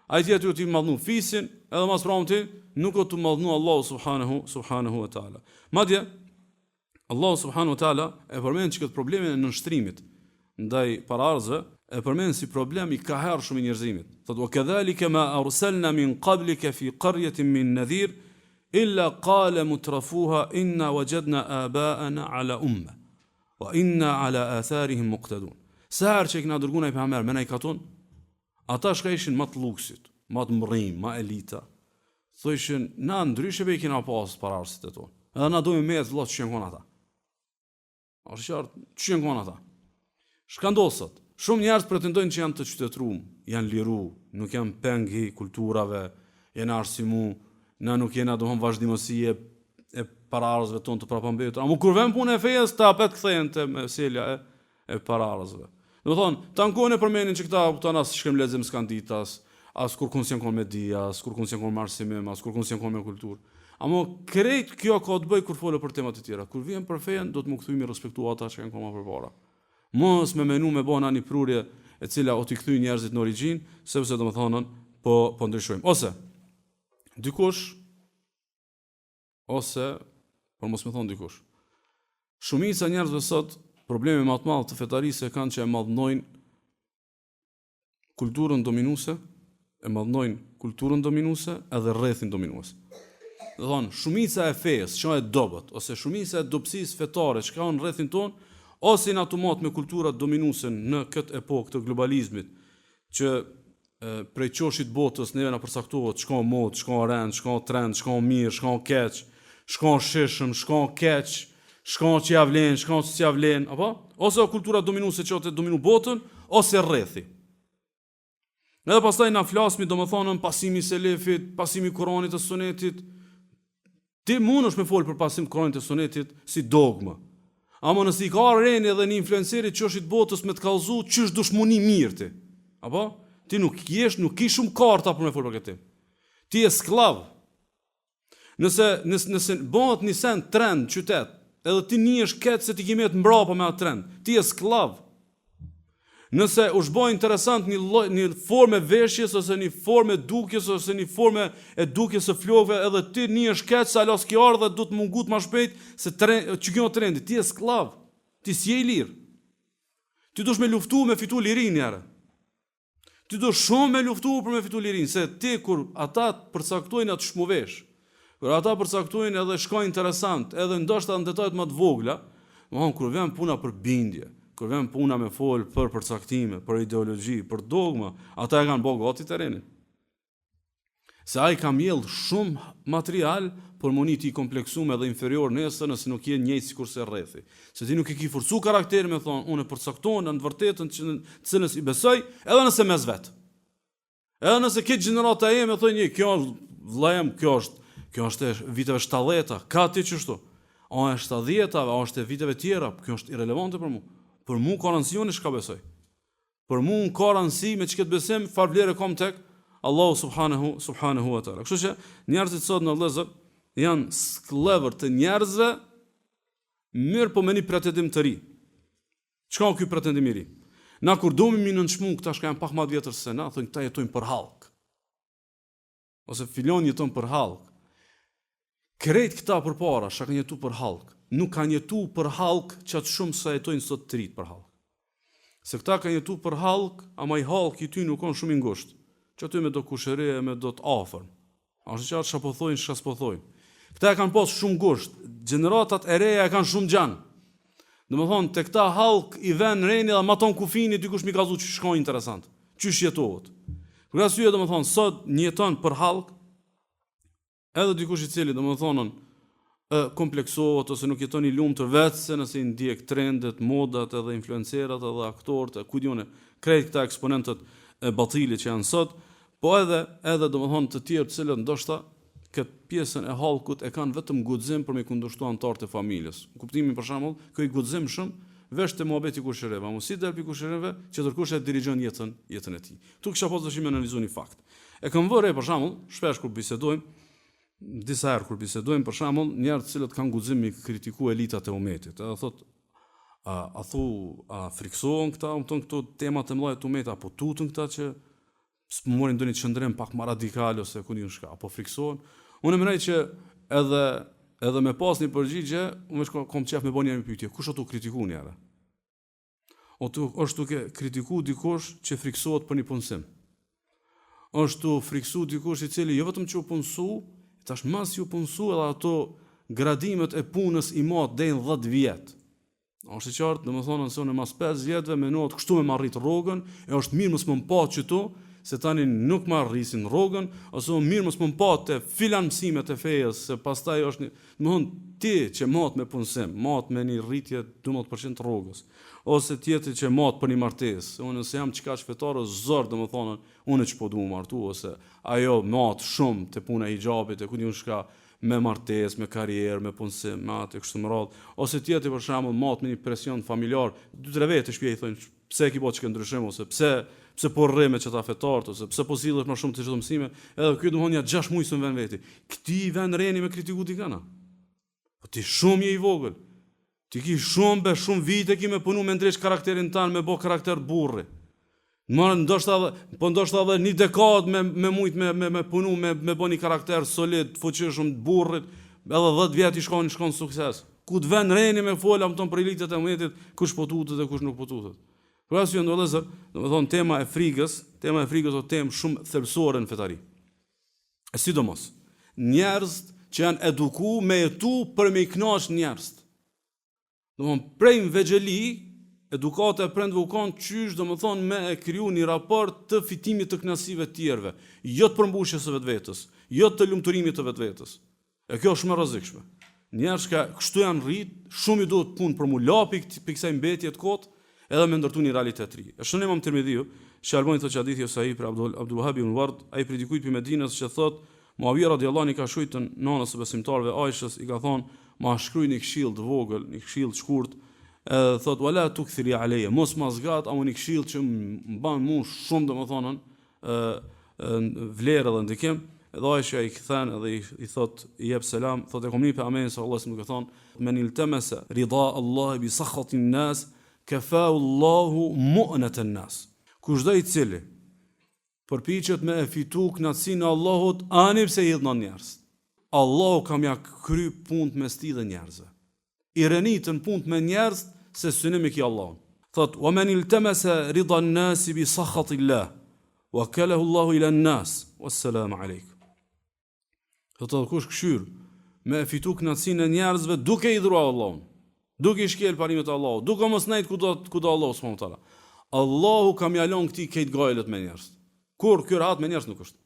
ai tjetër tu madhnu fisin, edhe mas pramti, nuk o tu madhnu Allahu subhanahu, subhanahu wa ta'ala. Madje, Allahu subhanahu wa ta'ala e përmend që këtë problemin e nënshtrimit ndaj paraardhësve, e përmend si problem i kahershëm i njerëzimit. Thotë, "Wa kadhalika ma arsalna min qablika fi qaryatin min nadhir illa qala mutrafuha inna wajadna aba'ana ala umma wa inna ala atharihim muqtadun." Sa herë që e kena dërgu naj pejgamber me naj katun, ata shka ishin ma të luksit, ma të mrrim, ma elita, thojshin, na ndryshe be i kena pas paraardhësit e tonë. Edhe na dojmë me ecë vëlla qysh janë kon ata. A është qartë, qysh janë kon ata? Çka ndodh sot? Shumë njerëz pretendojnë që janë të qytetërum, janë liru, nuk janë peng i kulturave, janë arsimu, na nuk jena domethonë vazhdimësi e, e paraardhësve tonë të prapambetur. Amo kur vjen puna e fejes, të apet kthehen te meselja e, e paraardhësve. Domethonë, tanë kohën e përmenin që këta, këta as shkrim lexim s'kan ditë, as, as kurkun s'janë konë me dije, as kurkun s'janë konë me arsimim, as kurkun s'janë konë me kulturë. Amo krejt kjo ka të bëjë kur folë për temat e tjera. Kur vjen për fejen, do të më kthymi respektu ata që kanë konë ma përpara. Mos me menu me bo na një prurje e cila o t'i kthy njerëzit në origjinë, sepse domethonë po, po ndryshojmë. Ose, dikush, ose, për mos me thonë dikush, shumica e njerëzve sot, problemi ma të madh të fetarisë e kanë që e madhnojnë kulturën dominuese, e madhnojnë kulturën dominuese edhe rrethin dominues. Domethonë, shumica e fesë që e dobët, ose shumica e dobësisë fetare që ka në rrethin tonë, ose jena tu matë me kulturat dominuese në këtë epokë të globalizmit, që prej qoshit botës neve na përcaktohet çka modë, çka rend, çka trend, çka mirë, çka keq, çka shishëm, çka keq, çka që ja vlen, çka që s'ja vlen, apo? Ose o kultura dominuese që të dominu botën, ose rrethi. Edhe pastaj na flasmi domethonë pasimi i selefit, pasimi i Kuranit e Sunetit, Ti mundesh me fol për pasim të Kuranit e Sunetit si dogmë. Ama nëse i ka reni edhe një influenceri qoshit botës me të kallzu qysh dush mu ni mirë ti. Apo? Ti nuk jesh, nuk ki shumë karta për me fol për këtë temë. Ti je skllav. Nëse nëse nëse bëhet një send trend qytet, edhe ti nihesh keq se ti ke met mbrapa me atë trend. Ti je skllav. Nëse u është bo interesant një lloj një formë e veshjes ose një formë e dukjes ose një formë e dukjes së flokëve, edhe ti nihesh keq se hala s'ki ardhë dhe duhet mu ngut ma shpejt se tre, që kjo trendi, ti je skllav. Ti s'je i lirë. Ti dush me luftu me fitu lirinë njëherë. Ti dush shumë me luftu për me fitu lirinë, se ti kur ata përcaktojnë atë qysh mu vesh, Kur ata përcaktojnë edhe çka interesant, edhe ndoshta në detajet më të vogla, domthon kur vjen puna për bindje, kur vjen puna me fol për përcaktime, për ideologji, për dogma, ata e kanë bërë gati terrenin. Se ai ka mjell shumë material për mu ni ti i kompleksum edhe inferior nesër nëse nuk je njëjtë sikurse rrethi. Se ti nuk e ki forcu karakterin me thonë, unë e përcaktohna në të vërtetën që në të cilës i besoj, edhe nëse mes vet. Edhe nëse këtë gjenerata e me thonë një, kjo është vëlla jem, kjo është, kjo është e viteve 70-ta, ka ti qështu. A e 70-tave, a është e viteve tjera, kjo është irrelevante për mu. Për mu ka rëndësi unë çka besoj. Për mu ka rëndësi me qëkëtë besim, çfarë vlere kam tek Allahu subhanahu, subhanahu wa ta'ala. Kështu që njerëzit sot në vëllezër janë skllevër të njerëzve, mirëpo me një pretendim të ri. Çka o ky pretendim i ri? Na kur domi mi nënçmu këta shka janë pak ma të vjetër se na, thonë këta jetojnë për hallk. Ose filon jeton për hallk. Krejt këta përpara, shka kanë jetu për hallk, nuk kanë jetu për hallk qaq shumë sa jetojnë sot të rit për hallk. Se këta kanë jetu për hallk, ama i hallk i ty nuk kanë shumë i ngushtë. Qaty me do kushëri e me do të afërm. A është qartë çka po thojnë, çka s'po thojnë. Këta e kanë pas shumë ngusht, gjeneratat e reja e kanë shumë gjanë. Domethonë, te këta hallk i ven reni dhe maton kufini, dikush m'i kallzu qysh ka interesant, qysh jetohet. Për arsye, domethonë, sot jeton për hallk, edhe dikush i cili, domethonë, e kompleksohet ose nuk jeton i lumtur vetë se nëse i ndjek trendet, modat edhe influencerat edhe aktorët e ku di unë, krejt këta eksponentët e batilit që janë sot, po edhe edhe domethënë të tjerë të cilët ndoshta këtë pjesën e hallkut e kanë vetëm guxim për me kundërshtu anëtarët e familjes. Në kuptimin për shembull, ky i guximshëm veç te muhabeti i kushërinjve, amo si del pi kushërinjve, tjetërkush e dirigjon jetën, jetën e tij. Këtu kisha pas dëshirë me analizu një fakt. E kam vënë re për shembull, shpesh kur bisedojmë, disa herë kur bisedojmë për shembull, njerëz të cilët kanë guxim me kritiku elitat e umetit, edhe thot a a thu a friksohen këta, domethënë këto tema të mëdha të umetit, apo tutën këta që s'po marrin ndonjë qëndrim pak më radikal ose ku di unë çka, apo friksohen. Unë mendoj që edhe edhe me pas një përgjigje, unë veç kom qef me bo një pyetje, kush o tu kritiku një herë? O tu, është duke kritiku dikush që friksohet për një punësim. Është tu friksu dikush i cili jo vetëm që u punësu, tash masi u punësu edhe ato gradimet e punës i mat deri në 10 vjet. A është e qartë, domethonë nëse unë mas 5 vjetëve menohet kështu me ma rrit rrogën, e është mirë mos më pa qëtu, se tani nuk ma rrisin rrogën, ose më mirë mos më pa te filan mësimet e fejës, se pastaj është një, domethonë ti që mat me punësim, mat me një rritje 12% të rrogës, ose tjetri që mat për një martesë, se unë nëse jam qikaq fetar, zor, domethonë, unë që po du mu martu, ose ajo mat shumë te puna e hixhabit, e ku di unë shka, me martesë, me karrierë, me punësim, me atë e kështu me radhë, ose tjetri për shembull mat me një presion familjar, dy tre vetë te shtëpia i thonë pse e ki bo qikët ndryshim ose pse pse po rri me qeta fetarët ose pse po sillesh më shumë te qeto mësime, edhe ky domthon ja 6 muaj s'më vën veti. Këtij i vën reni me kritiku dikën. Po ti shumë je i vogël. Ti ki shumë be, shumë vite ki me punu me ndreq karakterin tan, me bo karakter burri. Më ndoshta edhe, po ndoshta edhe një dekadë me me mujt me me me punu me me bo një karakter solid, të fuqishëm të burrit, edhe 10 vjet i shkon shkon sukses. Ku të ven reni me fol domethënë për elitet e umetit, kush po tutet e kush nuk po tutet. Për arsye vëllezër, domethonë tema e frigës, tema e frigës është temë shumë thelbësore në fetari. E sidomos, njerëz që janë eduku me jetu për me i knaq njerëzt. Domethonë, prej në vegjëli, edukata e prindve u kanë qysh, domethonë, me e kriju një raport të fitimit të knaqësive të tjerëve, jo të përmbushjes së vetvetes, jo të lumturimit të vetvetes. E kjo është shumë e rrezikshme. Njerëz që kështu janë rrit, shumë i duhet punë për mu la pi kësaj mbetje të kotë, edhe me ndërtu një realitet të ri. E shënon Imam Tirmidhiu, Sheh Albani thotë që hadithi është sahih prej Abdul Abdul Wahhab ibn Ward, ai prej dikujt prej Medinës që thotë Muavija radiallahu anhu i ka shkrujtën nanës së besimtarëve Aishës i ka thonë ma shkruj një këshillë të vogël, një këshillë të shkurt, edhe thotë wala tukthiri alayya, mos ma zgat ama një këshillë që më ban mu shumë domethënë ë vlerë dhe ndikim, edhe Aisha i kthen edhe i, i thot i jep selam, thotë e kom ni pejgamberin sallallahu alaihi wasallam duke thonë men iltamasa rida Allahi bi sakhati nas kafahu Allahu mu'nat an-nas. Kushdo i cili përpiqet me e fitu kënaqësinë e Allahut ani pse i hidhnon njerëz. Allahu ka m'ja kry punët mes tij dhe njerëzve. I renitën punët me njerëz se synim e ki Allahun. Thot, wa men iltamasa rida an-nas bi sakhati Allah, wakalahu Allahu ila an-nas, wassalamu alejkum. Thotë edhe kush këshyr me e fitu kënaqësinë e njerëzve duke i hidhru Allahun, duke i shkel parimet e Allahut, duke mos nejt ku do ku do Allahu subhanahu wa taala. Allahu ka m'ja lon këtij krejt gajlet me njerëz. Kurrë ky rahat me njerëz nuk është.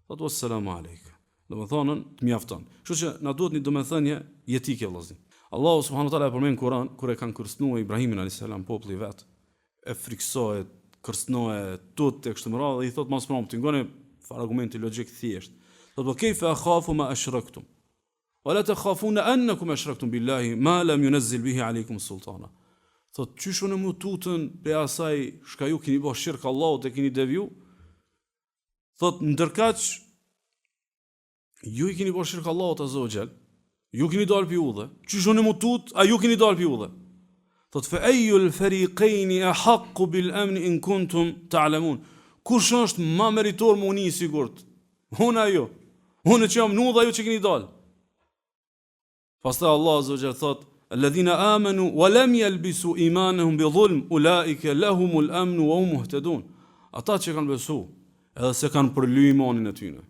Thotë wassalamu alejk. Domethënë të mjafton. Kështu që na duhet një domethënie jetike vëllazëri. Allahu subhanahu wa taala e përmend në Kur'an kur e kanë kërcënuar Ibrahimin alayhis salam populli i vet. E frikësoje, kërcënoje, tut e kështu me radhë dhe i thot mas mramti, ngoni far argumenti logjik thjesht. Thot po kejfe akhafu ma ashraktum. Wa la takhafuna annakum ashraktum billahi ma lam yunzil bihi alaykum sultana. Thot qysh unë mu tutën prej asaj shka ju keni bo shirk Allahut e keni deviju. Thot ndërkaq Ju i keni bo shirk Allahut azza wa jall. Ju keni dalë pi udhe. Qysh unë mu tut, a ju keni dalë pi udhe? Thot fa ayu al fariqayn ahqqu bil amn in kuntum ta'lamun. Kush është ma meritor me u ni i sigurt? Unë a ju. Unë që jam n'udhë, a ju që keni dalë. Pastaj Allah azza wa jall thot: "Alladhina amanu wa lam yalbisu imanahum bi dhulm ulaika lahumul amn wa hum muhtadun." Ata që kanë besu, Edhe s'e kanë përly imanin e tyne.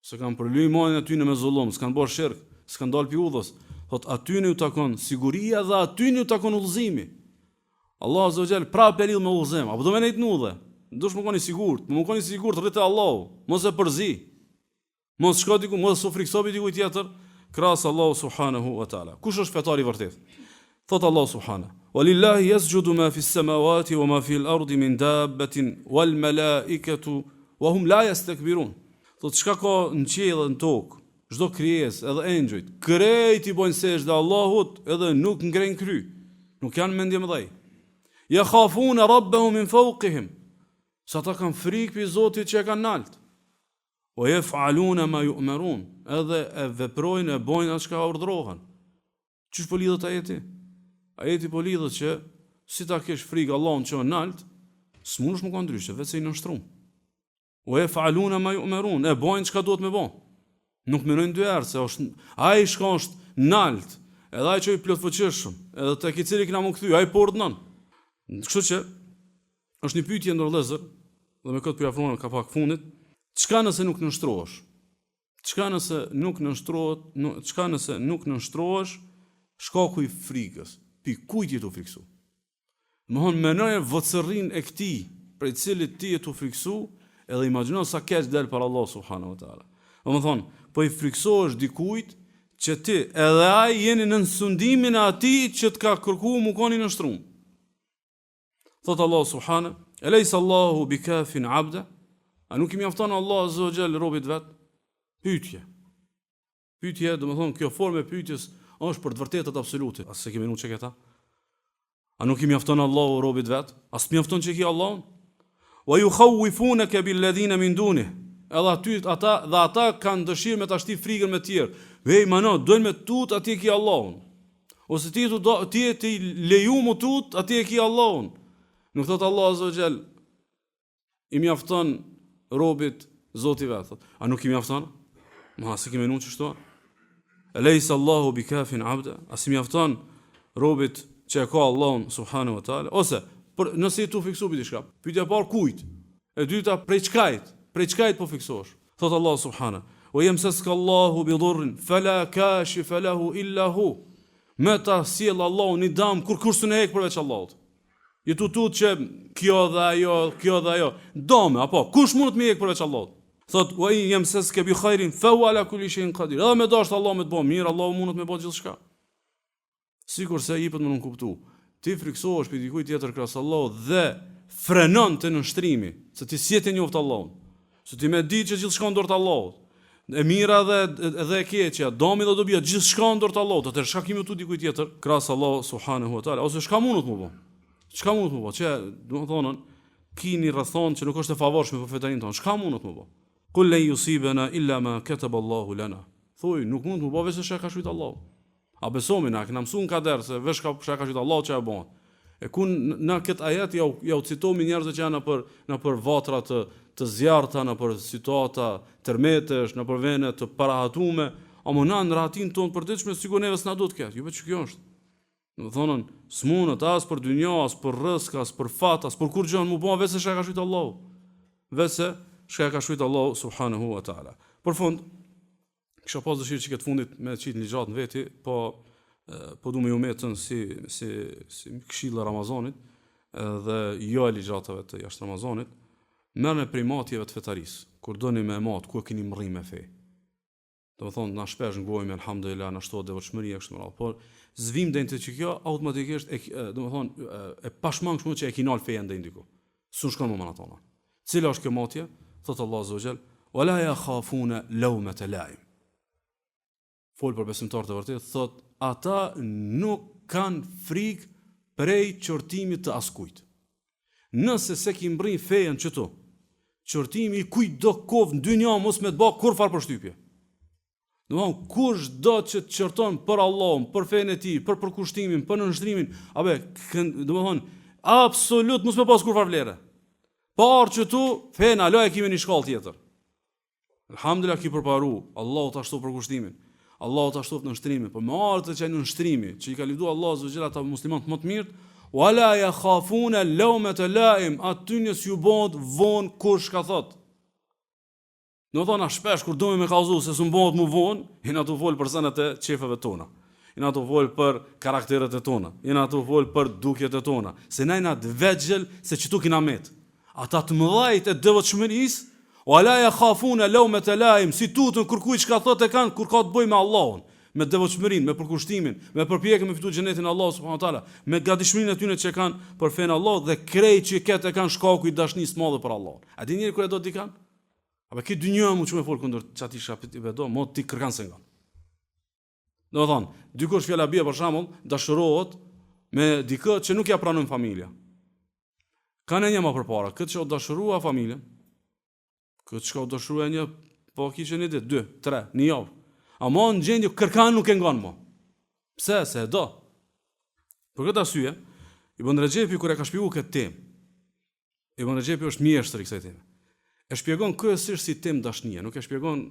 S'e kanë përly imanin e tyne me zullum, s'kanë bërë shirk, s'kanë dalë pi udhës. Thot, atyne ju takon siguria dhe atyne ju takon udhëzimi. Allah Azza wa Jall prapë e lidh me udhëzim. Apo do me nejt n'udhë? Dush me kon i sigurt, me kon i sigurt rri te Allahu, mos e përzi. Mos shko diku, mos u frikso pi dikujt tjetër, krahas Allahu subhanahu wa taala. Kush është fetar i vërtetë? Thot Allahu subhanahu: "Walillahi yasjudu ma fi as-samawati wa ma fi al-ardi min dabbatin wal malaikatu wa hum la yastakbirun." Thot çka ka në qiell dhe në tokë, çdo krijesë, edhe engjëjt, krejt i bojnë sexhde Allahut edhe nuk ngrejnë kry. Nuk janë mendjemëdhej. Yakhafuna rabbahum min fawqihim. Se ata kanë frikë prej Zotit që e kanë nalt. Wa yef'aluna ma yu'marun, edhe e veprojnë e bojnë atë çka urdhërohen. Qysh po lidhet ajeti? Ajeti po lidhet që si ta kesh frikë Allahun që është nalt, s'mundesh me kon ndryshe, veç se i nënshtrum. Wa yef'aluna ma yu'marun, e bojnë çka duhet me bo. Nuk menojnë dy herë se është ai çka është nalt, edhe ai që i plotfuqishëm, edhe tek i cili kena m'u kthy, ai po urdhënon. Kështu që Është një pyetje ndër vëllezër, dhe me këtë po i afrohem ka pak fundit, çka nëse nuk nënshtrohesh? Çka nëse nuk nënshtrohet, nuk, çka nëse nuk nënshtrohesh shkaku i frikës? Pi kujt je tu friksu? Domethonë menoje vocërrinë e këtij prej cilit ti je tu friksu, edhe imagjino sa keq del para Allahu subhanahu wa taala. Domethonë, po i friksohesh dikujt që ti edhe ai jeni nën sundimin e atij që të ka kërku mu kon i nënshtrum. Thot Allahu subhane, Elejse Allahu bi kafin abde, a nuk i mjafton Allahu azze ve xhel robit vet? Pyetje. Pyetje, domethonë, kjo formë e pyetjes është për të vërtetat absolute. A s'e kemi menu që këta? A nuk i mjafton Allahu robit vet? A s'mjafton që ki Allahun? Wa yukhawifunaka bil ladhina min dunih. Edhe aty ata dhe ata kanë dëshirë me ta shti frikën me tjerë. Vej mano, dojnë me tut aty ki Allahun. Ose ti tu do ti je ti leju mu tut, aty e ki Allahun. Nuk thot Allah azza wa jall i mjafton robit Zoti vet. Thot, a nuk i mjafton? Ma s'e ki menu qështu? Elejse Allahu bi kafin abda, a s'i mjafton robit që e ka Allahun subhanahu wa taala ose për nëse je tu friksu për diçka. Pyetja e parë kujt? E dyta prej çkajt? Prej çkajt po friksohesh? Thot Allahu subhanahu Wa yamsaska Allahu bi dhurrin fala kashifa lahu illa hu. Me ta sjell Allahu një dam kurkush s'un e hek përveç Allahut. Je tu tut që kjo dhe ajo, kjo dhe ajo. Dame, apo kush mundet me hek përveç Allahut? Thot wa in yamsaska bi khairin fa huwa ala kulli shay'in qadir. Edhe me dashtë Allahu me të bë mirë, Allahu mundet me bë gjithçka. Sikurse jipet me nënkuptu, ti frikësohesh prej dikujt tjetër krahas Allahut dhe frenon te nënshtrimi, se ti s'je tu njoftë Allahun. Se ti me ditë që gjithçka në dorë të Allahut. E mira dhe edhe e keqja, dami dhe dobia, gjithçka në dorë të Allahut. Atëherë çka ki me tut dikujt tjetër krahas Allahut subhanahu wa taala ose çka mundet mu bë? Çka mundet mu bë? Që domethonë ki një rrethanë që nuk është e favorshme për fetarin tonë. Çka mundet mu bë? Kul len yusibana illa ma kataba Allahu lana. Thuj, nuk mund të mu bë veç se çka ka shkruajt Allahu. A besomi na, kena mësu në kader se veç ka çka ka shkrujt Allahu qajo bëhet. E ku na këtë ajet jau jau citomi njerëzve që janë nëpër nëpër vatra të të zjarrta, nëpër situata tërmetesh, nëpër vene të parahatume, amo na në rahatinë tonë të përditshme sikur neve s'na duhet këtë. Jo veç kjo është. Domethonë, s'mundet as për dynja, as për rrësk, as për fat, as për kurrgjë mu bë veç se çka ka shkrujt Allahu. Veç se çka ka shkrujt Allahu subhanahu wa taala. Për fund, Kisha pas dëshirë që këtë fundit me qitë një ligjëratë në veti, po po du me ju metën si, si, si këshillë e Ramazanit, dhe jo e ligjëratave të jashtë Ramazanit, merrne prej matjeve të fetarisë, kur doni me e matë, ku e keni mrri me fe. Domethonë, na shpesh ngojmë, elhamdulillah, na shtohet devotshmëria, kështu me radhë, por s'vim deri te që kjo, automatikisht, e, domethonë, e pashmangshme që e ki nalë fejen deri diku. S'un shkon më manatona. Cila është kjo matje? Thotë Allahu azza wa jall, "Wa la yakhafuna lawmata la'im." Fol për besimtarët e vërtetë, thotë, ata nuk kanë frikë prej qortimit të askujt. Nëse s'e ki mbrri fejën qëtu, qortimi i kujtdo koftë në dynja mos me të ba kurrfarë përshtypje. Domthon kush do që të qorton për Allahun, për fenë e tij, për përkushtimin, për nënshtrimin, abe, domthon absolut mos me pas kurrfar vlere. Por qëtu fenë hala e kemi një shkallë tjetër. Alhamdulillah ki përparu, Allahu ta shtoftë përkushtimin. Allahu ta shtoftë nënshtrimin, po me ardhë te qaj nënshtrimi, që i ka lavdu Allahu azza wa jalla ata muslimanët më të mirë, wala yakhafuna lawmata la'im, atyne s'ju bëhet vonë kush ka thot. Domethonë, shpesh kur dojmë me kallzu se s'më bëhet mu vonë, jena tu folë për senet e qefeve tona. Jena tu folë për karakteret e tona. Jena tu folë për dukjet e tona. Se na jena të vegjël se qëtu kina met. Ata të mëdhajt e devotshmërisë, wa la yakhafuna lawmata laim, s'i tutën kërkujt çka thotë e kanë kur ka të bëjë me Allahun, me devotshmërinë, me përkushtimin, me përpjekjen me fitu xhenetin e Allahut subhanahu wa taala, me gatishmërinë e tyre që kanë për fenë e Allahut dhe krejt që këtë e kanë shkaku i dashnisë së madhe për Allahun. A di njeri kur e do dikan? Apo ki dynja mu që me fol kundër qatij çka ti e do, mo ti kërkan s'e ngon. Domethonë, dikush fjala bie për shembull, dashurohet me dikë që nuk ja pranon familja. Kan e njeh ma përpara, këtë që o dashurua familjen, këtë që o dashurua një, po ki që një ditë, dy, tre, një javë. Ama në gjendje, kërkan nuk e ngon mo. Pse, se e do. Për këtë arsye, Ibn Rexhepi kur e ka shpjegu këtë temë, Ibn Rexhepi është mjeshtër i kësaj teme. E shpjegon kryesisht si temë dashnie, nuk e shpjegon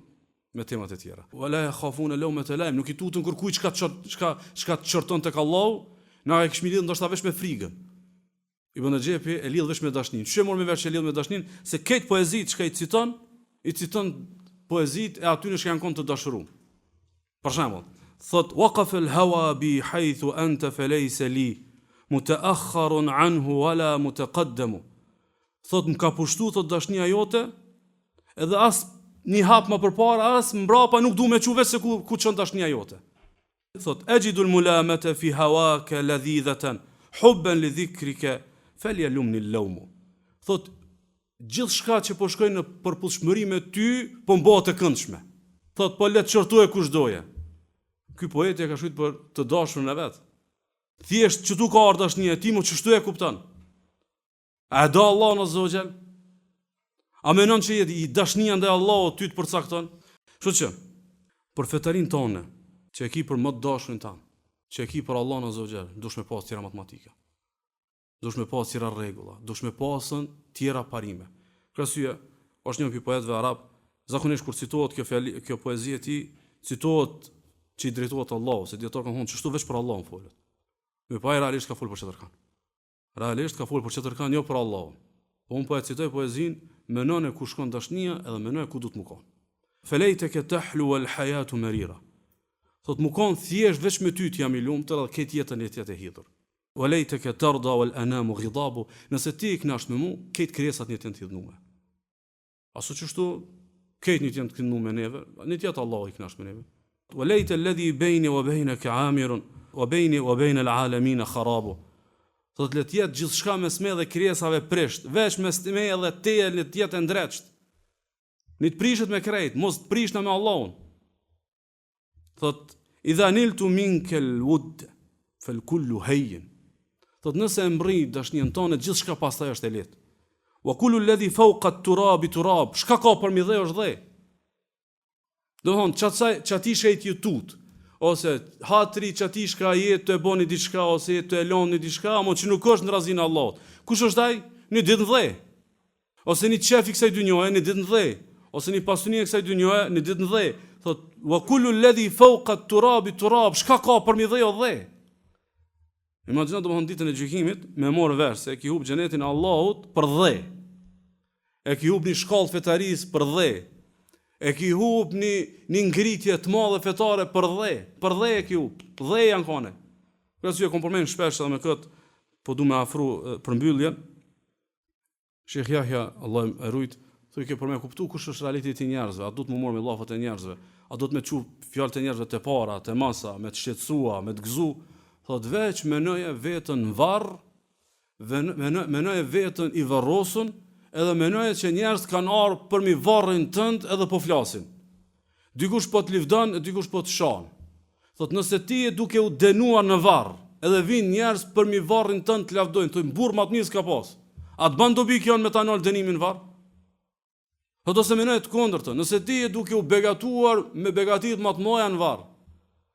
me temat e tjera. Wa la yakhafuna lawmata laim, nuk i tutën kërkujt çka çka çka të qorton tek Allahu, na e kishim lidhur ndoshta veç me frigën. Ibn Rexhepi e lidh veç me dashninë. Qysh e morëm vesh që e lidh me dashninë? Se krejt poezitë çka i citon, i citon poezitë e atyre që janë kon të dashuruar. Për shembull, thotë waqafa al-hawa bi haythu anta falaysa li mutaakharun anhu wala mutaqaddamu. Thotë më ka pushtu thotë dashnia jote, edhe as një hap më përpara, as mbrapa nuk du me çu veç se ku ku çon dashnia jote. Thotë ajidu al-mulamata fi hawaka ladhidhatan hubban li dhikrika falyalumni al-lawm. Thotë Gjithçka që po shkoj në përputhshmëri me ty, po më bëhet e këndshme. Thotë, po le të qortojë kush doje. Ky poeti e ka shkrujt për të dashurën e vet. Thjesht qëtu ka ardhur dashnia e tij, mo qështu e kupton. A e do Allahun azze ve xhel? A menon që jetë i dashnia ndaj Allahut ty të përcakton? Kështu që, për fetarinë tonë, që e ki për më të dashurin tanë, që e ki për Allahun azze ve xhel, dush me pas tjera matematika. Dush me pas tjera rregulla, dush me pasën tjera parime. Për arsye, është një prej poetëve arab, zakonisht kur citohet kjo fjali, kjo poezi e tij, citohet që i drejtohet Allahut, se dijetarët kanë thonë qështu veç për Allahun folet. Mirëpo ai realisht ka fol për tjetërkan. Realisht ka fol për tjetërkan, jo për Allahun. Po unë po e citoj poezinë, menone ku shkon dashnia edhe menone ku duhet mu kon. Felejteke tahlu wal hayatu marira. Thot mu kon thjesht veç me ty të jam i lumtur edhe krejt jetën le të jetë e hidhur. Wa lejteke tarda wal anamu ghidabu, nëse ti je i knaqt me mu, krejt krijesat një të jenë të hidhnume. A s'o qështu, krejt një të jenë të hidhnume me neve, një të jetë Allahu i knaqt me neve. Wa lejte alladhi bejni wa bejneke amirun, wa bejni wa bejne al-alamina kharabu. Thot le të jetë gjithçka mes me dhe krijesave prisht, veç mes me dhe teje le të jetë e ndreqt. Një të prishet me krejt, mos të prishna me Allahun. Thot, idha niltu minkel wud, fel kullu hejjin. Thot, nëse e mbrri dashnien tane, gjithçka pastaj është e lehtë. Wa kullu ledhi fauka turabi turab, çka ka përmi dhe është dhe. Domethonë, qatsaj, qatij çka je tut, ose hatri qatij çka je tu e bo një diçka, ose je tu e lonë një diçka, amo që nuk është në razinë e Allahut. Kush është ai? Një ditë në dhe. Ose një qef i kësaj dynjoje, një ditë në dhe. Ose një pasuni e kësaj dynjoje, një ditë në dhe. Thot, wa kullu ledhi fauka turabi turab, çka ka përmi dhe o dhe. Imagjino domethonë ditën e gjykimit, me morë vesh se e ki hup xhenetin e Allahut për dhe. E ki hup një shkallë fetarisë për dhe. E ki hup një, një ngritje të madhe fetare për dhe. Për dhe e ki hup. Dhe janë kone. Për arsye e kom përmend shpesh edhe me këtë, po du me afru përmbylljen. Shejh Jahja, Allahu e rujt, thojke për me kuptu kush është realiteti i njerëzve, a duhet m'u marrë me llafet e njerëzve, a duhet me çu fjalët e njerëzve te para, te masa, me të shqetësua, me të gëzu, thotë veç menoje veten në varr, menoje veten i varrosun, edhe menoje që njerëzit kanë ardhur përmi varrin tënd edhe po flasin. Dikush po të livdon e dikush po të shan. Thotë nëse ti je duke u denuar në varr, edhe vijnë njerëz përmi varrin tënd të lavdojnë, thonë burrë ma të mirë s'ka pas. A të ban dobi kjo me ta nal dënimin në varr? Thotë ose menoje të kundërtën, nëse ti je duke u begatuar me begatitë ma të mëdha në varr,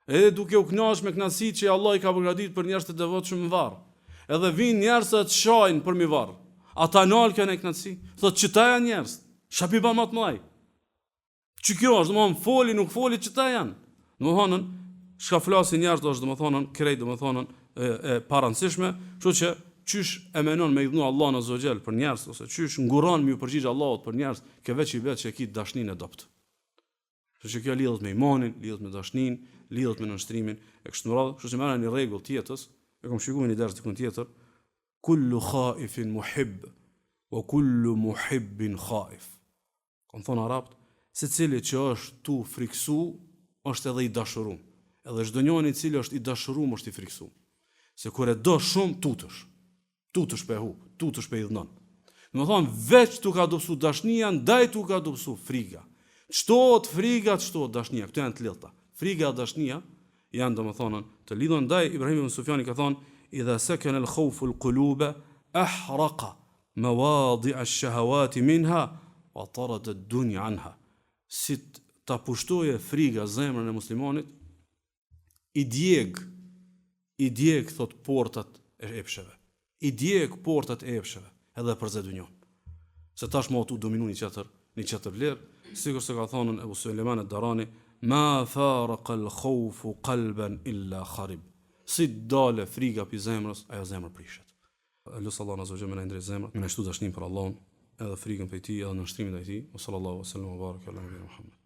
edhe duke u kënaqur me kënaqësitë që Allah i ka përgatitur për njerëz të devotshëm në varr, edhe vijnë njerëz të të shajnë përmi varr, a ta nal kjo në kënaqësi? Thotë qëta janë njerëz, çka pi ban ma të mëdhaj? Që kjo është, domethonë, foli, nuk foli, qëta janë. Domethonë, çka flasin njerëzit është, domethonë, krejt, domethonë, e, e parëndësishme, kështu që. qysh e menon me idhnu Allahun azza wa jall për njerëz ose qysh ngurron me ju përgjigj Allahut për njerëz, kjo veç i bie që e ki dashninë e dobët. Kështu që kjo lidhet me imanin, lidhet me dashninë, lidhet me nënshtrimin e kështu me radhë, kështu që merre një rregull të jetës, e kam shpjeguar një ders dikun tjetër, kullu khaifin muhib wa kullu muhibbin khaif. Kanë thonë arabt, secili që është tu friksu, është edhe i dashurum. Edhe çdo njoni i cili është i dashurum është i friksum. Se kur e do shumë, tutesh. Tutesh pe hup, tutesh pe idhnon. Domethonë, veç t'u ka dobësu dashnia, ndaj t'u ka dobësu friga. T'shtohet friga, t'shtohet dashnia, këto janë të lidhta. Friga dhe dashnia janë domethonë të lidhura, ndaj Ibrahim ibn Sufjani ka thonë, idha sekene el khaufu el kulube, ehraqa mawadi ash-shahawati minha, wa tarada ad-dunya anha. Si ta pushtoje friga zemrën e muslimanit, I djeg, i djeg thot portat e epsheve. I djeg portat e epsheve, edhe e përze dynjon. Se tashmë tu dominu një tjetër, një tjetër vlerë, sikurse ka thënë Ebu Sulejman ed-Darani, ma faraka al-khawfu qalban illa kharib. Si t'dale friga pi zemrës, ajo zemër prishet. E lus Allahun azza wa jall me na ndreq zemrat, me na shtu dashninë për Allahun, edhe frigën prej tij, edhe nënshtrimin ndaj tij. Wa sallallahu wa sallam wa baraka ala nabiyina Muhammad.